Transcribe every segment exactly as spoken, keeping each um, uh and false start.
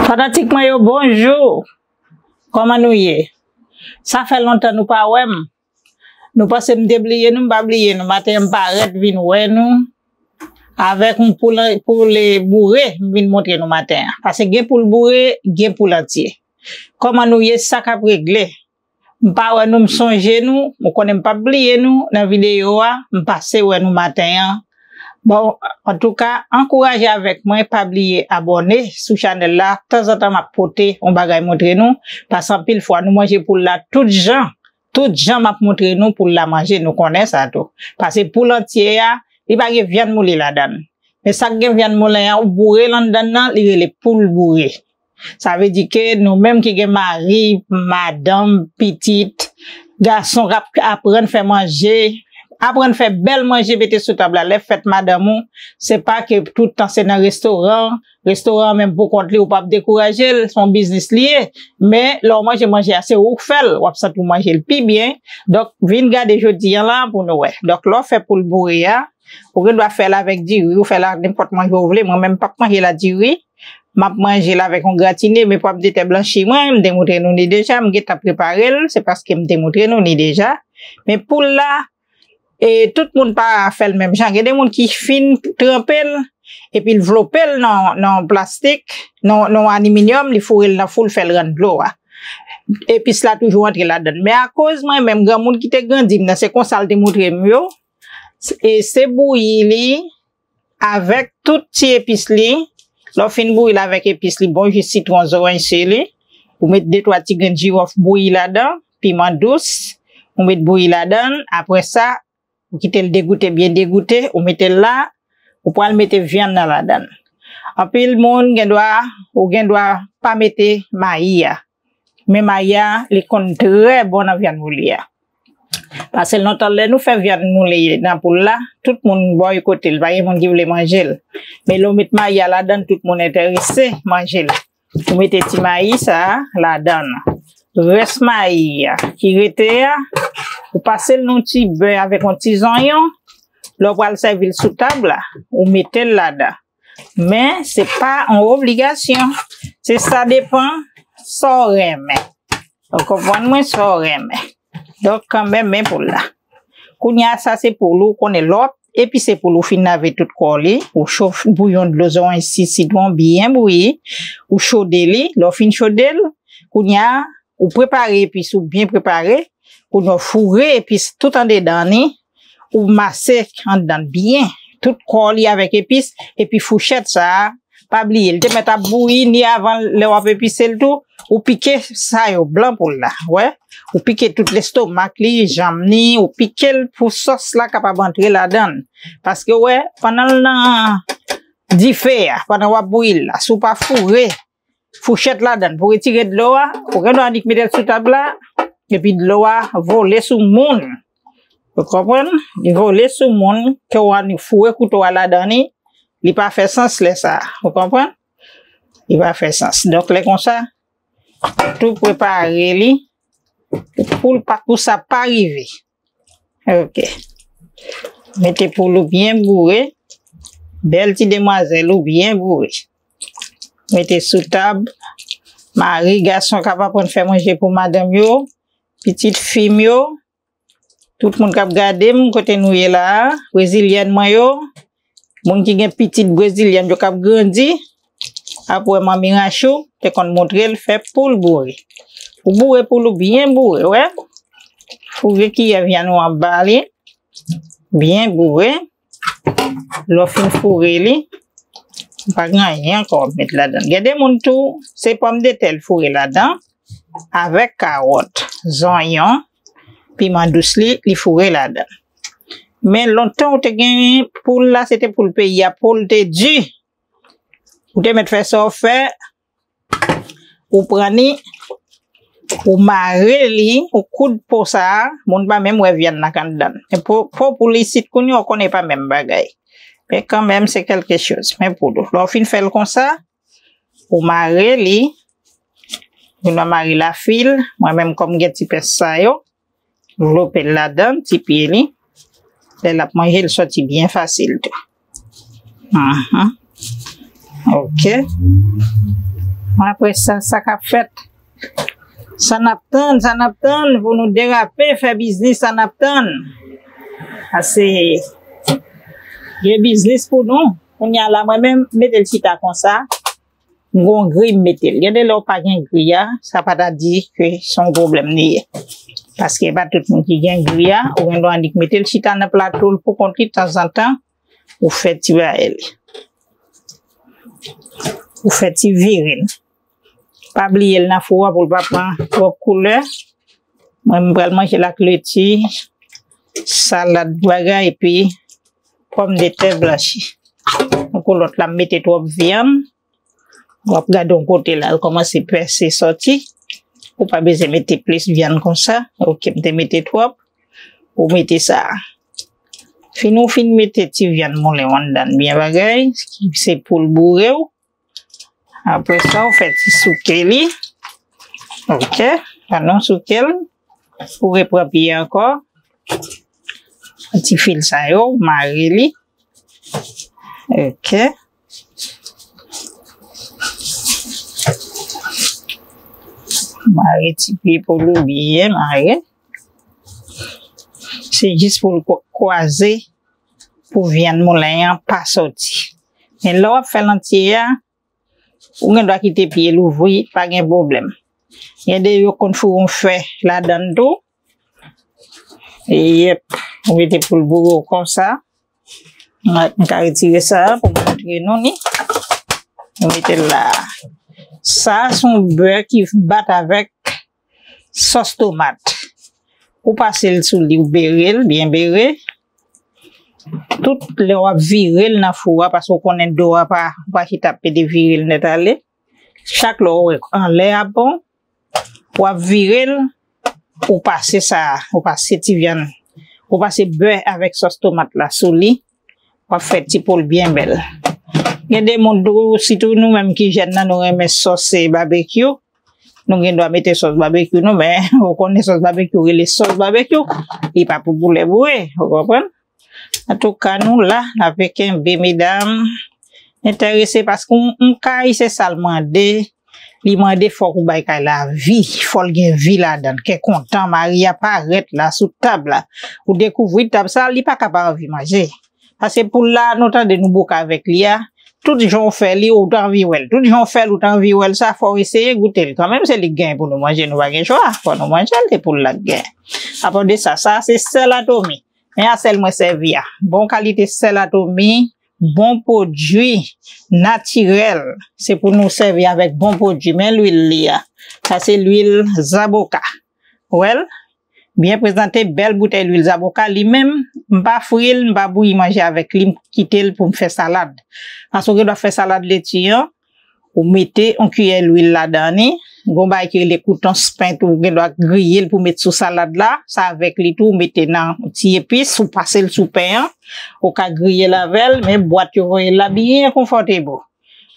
Fanatik mwen yo, bonjou. Kòman nou ye? Sa fè lontan nou pa wè m. Nou panse m te bliye nou, m pa bliye nou. Maten an, m parèt vin wè nou avèk yon poul, poul boure, m vin montre nou maten an. Paske gen poul boure, gen poul antye. Kòman nou ye, sa k ap regle? M pa wè nou, m sonje nou, m konnen m p ap bliye nou nan videyo a, m pase wè nou maten an. Bon, antouka, ankouraje avèk mwen, pa bliye abòne sou chanèl la, tanzantan m ap pote yon bagay montre nou, paske anpil fwa nou manje poul la tout jan, tout jan m ap montre nou poul la manje, nou konnen sa tou. Paske poul antye a, li pa gen vyann moule ladan l. Men sa k gen vyann moulen an, ou boure l anndan nan, li rele poul boure. Sa vle di ke nou menm ki gen mari, madanm, pitit, gason k ap aprann fè manje, aprann fè bèl manje mete sou tab la. Lè fèt madanm ou, se pa ke tout tan se nan restoran, restoran an menm pou kont li, ou p ap dekouraje l, se yon biznis li ye. Men lè w manje manje a, se ou k fè l, w ap santi w manje l pi byen. Donk, vin gade jodi a la pou nou wè. Donk, lè w fè poul boure a, ou gen dwa fè l avèk diri, ou fè l ak nenpòt manje ou vle. Mwen menm, m p ap manje l ak diri. M ap manje l avèk yon gratine, men pòm de tè blanchi mwen, m te montre nou li deja, m gentan prepare l, se paske m te montre nou li deja. Men poul la, e, tout moun pa fè l menm jan. Gen de moun ki fin tranpe l, epi l vlope l nan, nan plastik, nan, nan aliminyòm, li foure l nan fou, l fè l rann dlo a. Epis la toujou antre ladan l. Men akoz mwen menm, granmoun ki te grandi m nan, se konsa l te montre m yo. E se bouyi li, avèk tout ti epis li. Lè w fin bouyi l avèk epis li, bon ji sitwon, zoranj si li. Ou met de twa ti grenn jiwòf bouyi ladan, piman dous, ou met bouyi ladan. Apre sa, ou kite l degoute, byen degoute, ou mete l la, ou pral mete vyann nan ladan. Anpil moun gen dwa, ou gen dwa pa mete mayi a. Men mayi a, li konn trè bon nan vyann moule a. Paske lontan lè nou fè vyann moule nan poul la, tout moun bòykote l, pa gen moun ki vle manje l. Men lè w met mayi a ladan, tout moun enterese manje l. Ou mete ti mayi sa a ladan. Rès mayi a ki rete a, ou pase l nan ti bè avèk yon ti zonyon. Lè w pral sèvi l sou tab la, ou mete l ladan. Men se pa yon obligasyon. Se sa depann sa w renmen. Ou konprann mwen, sa w renmen. Donk, kanmenm, men poul la. Kounye a, sa se poul ou, konnen lòt. Epi se poul ou fin lave tout kò li, ou chof-, bouyon dlo zoranj si sitwon byen bouyi, ou chode li, lè w fin chode l, kounye a, ou prepare epis ou byen prepare, kounye a w foure epis tout andedan li, ou mase anndan l byen, tout kò li avèk epis, epi fouchèt sa a, pa bliye, li te mèt ap bouyi ni avan lè w ap epise l tou, ou pike sa yo, blan poul la, wè, ou pike tout lestomak li, janm li, ou pike l pou sòs la kapab antre ladan l. Paske wè, pandan l nan dife a, pandan w ap bouyi l la, si w pa foure fouchèt ladan l pou retire dlo a, ou gen dwa annik mete l sou tab la, epi dlo a vole sou moun. Ou konprann? Li vole sou moun, ke w annik foure kouto a ladan li, li pa fè sans lè sa a. Ou konprann? Li pa fè sans. Donk, lè konsa, tou prepare li pou l pa, pou sa pa rive. Ok. Mete poul ou byen boure. Bèl ti demwazèl ou byen boure. Mete sou tab. Mari, gason k ap aprann fè manje pou madanm yo, pitit fi m yo, tout moun k ap gade m, kote nou ye la a, brezilyèn mwen yo, moun ki gen pitit brezilyèn yo k ap grandi, ap wè Manmi Rachou te konn montre l fè poul boure. Ou boure poul ou byen boure, wè. Foure kiyè vyann ou anba li, byen boure. Lè w fin foure li, pa gen anyen ankò w met ladan. Gen de moun tou, se pòmdetè l foure ladan, avèk kawòt, zonyon, piman dous li, li foure ladan. Men lontan ou te gen poul la, se te poul peyi a, poul te di. Ou te mèt fè sa w fè, ou pran li, ou mare li, ou koud po sa a, moun pa menm wè vyann nan anndan. E po, po poul isit kounye a, ou konnen pa menm bagay. Men kanmenm, se kèlke choz. Men poul ou. Lè w fin fè l konsa, ou mare li, ou nan mare lafil, mwen menm kòm gen ti pès sa yo, vlope l ladan, ti pye li. Lè l ap manje, l sòti byen fasil tou. Mhm. Ok. Apre sa, sa k ap fèt? Sa n ap tann, sa n ap tann pou nou derape, fè biznis, sa n ap tann? Ase gen biznis pou nou. Kounye a la, mwen menm, mete l chita konsa. M gon gri m mete l. Gen de lè w pa gen gri a, sa pa ta di ke se yon pwoblèm li ye. Paske e pa tout moun ki gen gri a, ou gen dwa annik mete l chita nan plato l pou kont li tanzantan, ou fè ti bagay li. Ou fè ti vire l. Pa bliye l nan fou a pou l pa pran twòp koulè. Mwen, m pral manje l ak leti, salad bagay, epi pòmdetè blanchi. Yon kou lòt la, m mete twòp vyann. W ap gade yon kote la, l kòmanse pèse sòti. Ou pa bezwen mete plis vyann konsa. Oke, m te mete twòp. Ou mete sa. Fin ou fin mete ti vyann moulen w anndan l byen bagay, ki se pou l boure w. Apre sa, ou fè ti souke li. Oke, ann nou souke l. Ou repran pye ankò. Ti fil sa yo, ou mare li. Oke. Mare ti pye pou li byen mare. Se jis pou l kwa-, kwaze pou vyann moulen an pa sòti. Men lè w ap fè l antye a, ou gen dwa kite pye l ouvri, pa gen pwoblèm. Gen de yo konn foure yon fè ladan l tou. Yep, ou mete pou l boure w konsa. Mwen, m ka retire sa pou m montre nou li. Ou mete l la. Sa se yon bè ki bat avèk sòs tomat. Ou pase l sou li, ou bere l, byen bere. Tout lè w ap vire l nan fou a, paske w konnen do a pa, ou pa chita ap pede vire l nèt ale. Chak lè w wè anlè a bon, w ap vire l, ou pase sa, ou pase ti vyann, ou pase bè avèk sòs tomat la sou li, w ap fè ti po l byen bèl. Gen de moun tou, sitou nou menm ki jèn nan, nou renmen sòs, e, babekyou. Nou gen dwa mete sòs babekyou nou, men ou konnen sòs babekyou rele sòs babekyou. Li pa pou boule boure, ou konprann? Antouka, nou la, n ap kenbe medam enterese paske yon, yon kay, se sa l mande. Li mande fòk ou bay kay la vi, fò l gen vi ladan l, kè kontan, mari a parèt la sou tab la. Ou dekouvri tab sa, li pa ka pa anvi manje. Paske poul la, nou tande nou boka avèk li a, tout jan w fè li, ou t anvi wè l. Tout jan w fè l, ou t anvi wè l, sa fò w eseye goute l. Kanmenm, se li k genyen pou nou manje, nou pa gen chwa. Fò nou manje l, se poul la k genyen. Apa de sa, sa se sèl Atomi. Men a sèl mwen sèvi a. Bon kalite sèl Atomi, bon pwodui natirèl. Se pou nou sèvi avèk bon pwodui. Men lwil li a. Sa se lwil zaboka. Ou wè l? Byen prezante, bèl boutèy lwil zaboka. Li menm, m pa fri l, m pa bouyi manje avèk li, m kite l pou m fè salad. Paske w gen dwa fè salad leti an, ou mete yon kiyè lwil ladan li. Gon bagay ki rele kouton spent, ou gen dwa griye l pou met sou salad la. Sa avèk li tou, ou mete nan ti epis, ou pase l sou pen an. Ou ka griye l avè l, men bwat yo voye l la byen konfòtebo.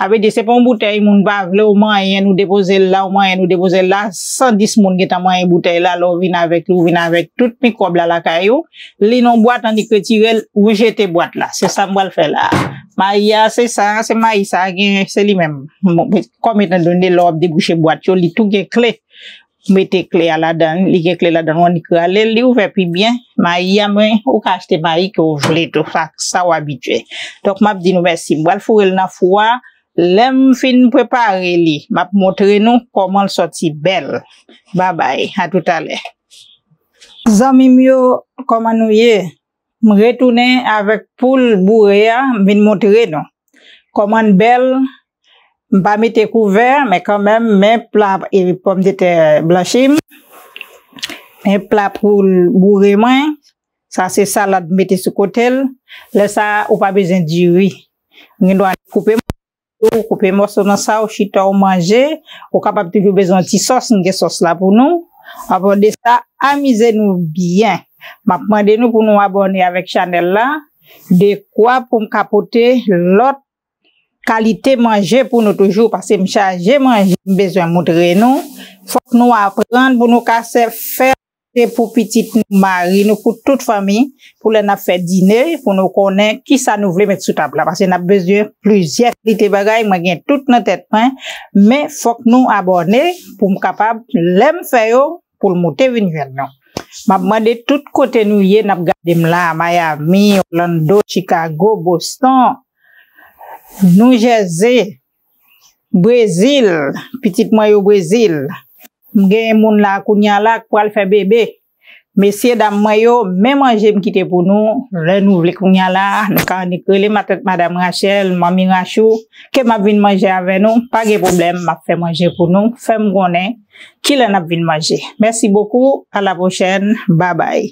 Sa vle di, se pa yon boutèy moun pa vle, ou manyen, ou depoze l la, ou manyen, ou depoze l la, san dis moun gentan manyen boutèy la, lè w vin avèk li, ou vin avèk tout mikwòb la lakay ou. Li nan bwat, annik retire l, ou jete bwat la. Se sa m pral fè la. Mayi a, se sa, se mayi sa, gen, se li menm. Bon, kòm etan done, lè w ap debouche bwat yo, li tou gen kle. Ou mete kle a ladan, li gen kle ladan, ou annik rale l, li ouvè pi byen. Mayi a, men, ou ka achte mayi ke w vle tou, sa, sa w abitye. Donk, m ap di nou mèsi. M pral foure l nan fou a. Lè m fin prepare li, m ap montre nou kòman l sòti bèl. Babay, a toutalè. Zanmi m yo, kòman nou ye? M retounen avèk poul boure a, m vin montre nou kòman l bèl. M pa mete kouvè, men kanmenm, men pla, e, pòmdetè blanchi m. Men pla poul boure mwen. Sa se salad m mete sou kote l. Lè sa a, ou pa bezwen diri. Ou gen dwa koupe mòso, koupe mòso nan sa, ou chita, ou manje. Ou kapab toujou bezwen yon ti sòs, m gen sòs la pou nou. Apa de sa, amize nou byen. M ap mande nou pou nou abòne avèk chanèl la, dekwa pou m ka pote lòt kalite manje pou nou toujou, paske m chaje manje m bezwen montre nou. Fòk nou aprann pou nou ka sè-, fè Se pou pitit nou, mari nou, pou tout fanmi, pou lè n ap fè dine, pou nou konnen kisa nou vle met sou tab la. Paske n ap bezwen plizyè kalite bagay, mwen gen tout nan tèt mwen, men fòk nou abòne pou m kapab, lè m fè yo, pou l moute vin jwenn nou. M ap mande tout kote nou ye, n ap gade m la, Miami, Orlando, Chicago, Boston, New Jersey, Brezil, pitit mwen yo Brezil. M gen moun la kounye a la k pral fè bebe. Mesye dam mwen yo, men manje m kite pou nou, lè nou vle kounye a la, nou ka annik rele m atèt Madam Rachel, Manmi Rachou, ke m ap vin manje avè nou, pa gen pwoblèm, m ap fè manje pou nou, fè m konnen kilè n ap vin manje. Mèsi bokou, a la pwochèn, babay.